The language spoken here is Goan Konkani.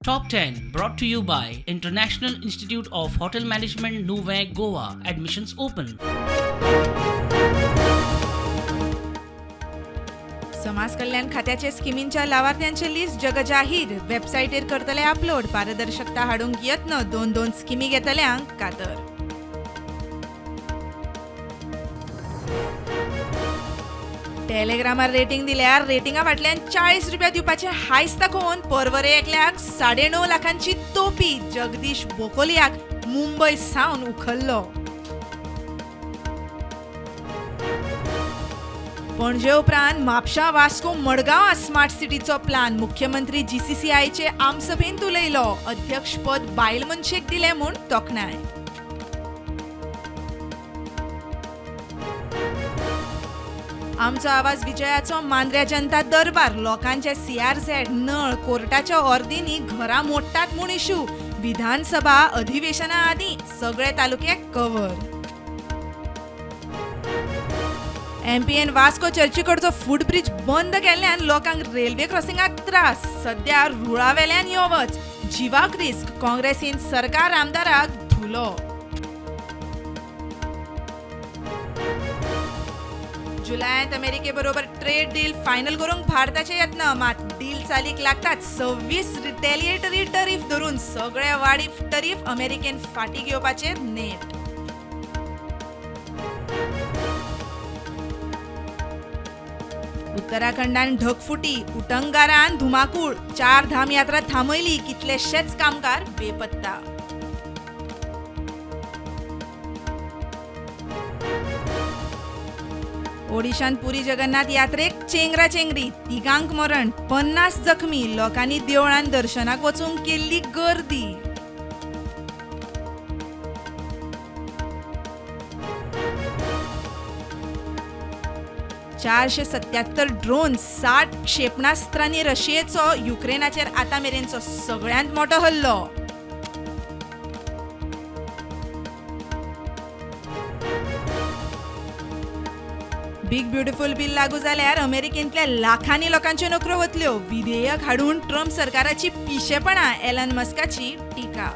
Top 10 brought to you by International Institute of Hotel Management, Nuvem, Goa. Admissions open. समाज कल्याण खात्याचे स्किमींच्या लावार्थ्यांचे लिस्ट जगजाहीर, वेबसायटीर करतले अपलोड. पारदर्शकता हाडूंक यत्न, दोन दोन स्किमी घेतल्यांक कातर. टेलेग्रामार रेटिंग दिल्यार रेटिंगा फाटल्यान 40 रुपया दिवपाचे हायस दाखोवन परवरे एकल्याक 9.5 लाखांची तोपी. जगदीश बोकोलियाक मुंबय सावन उखल्लो. पणजे उपरांत म्हापशा, वास्को, मडगांव स्मार्ट सिटीचो प्लान. मुख्यमंत्री जीसीसीआयचे आमसभेंत उलयलो. अध्यक्षपद बायल मनशेक दिलें म्हूण तोखणाय. आमचो आवाज विजयाचो मांद्र्या जनता दरबार. लोकांचे सीआरझेड नळ कोर्टाच्या ऑर्दींनी घरां मोडटात म्हूण इशू. विधानसभा अधिवेशना आदीं सगळे तालुके कव्हर. एमपीएन वास्को चर्चीकडचो फुटब्रिज बंद केल्ल्यान लोकांक रेल्वे क्रॉसिंगाक त्रास. सद्या रुळावेल्यान यो वच, जिवाक रिस्क. काँग्रेसीन सरकार आमदाराक धुलो. जुलयांत अमेरिके बरोबर ट्रेड डील फायनल करूंक भारताचे यत्न. मात डील चालीक लागतात 26 रिटेलिएटरी टरीफ धरून सगळे वाडीव टरीफ अमेरिकेन फाटीं घेवपाचेर नेट. उत्तराखंडान ढगफुटी, उटंगारान धुमाकूळ, 4 धाम यात्रा थांबयली, कितलेशेच कामगार बेपत्ता. ओडिशान पुरी जगन्नाथ यात्रेक चेंगरा चेंगरी, तिगांक मरण, 50 जखमी. लोकांनी देवळान दर्शनाक वचूंक केल्ली गर्दी. 477 ड्रोन, 60 क्षेपणास्त्रांनी रशियेचो युक्रेनाचेर आतां मेरेनचो सगळ्यांत मोटो हल्लो. बिग ब्युटिफुल बिल लागू जाल्यार अमेरिकेंतल्या लाखांनी लोकांच्यो नोकऱ्यो वतल्यो. विधेयक हाडून ट्रम्प सरकाराची पिशेपणा, एलन मस्काची टिका.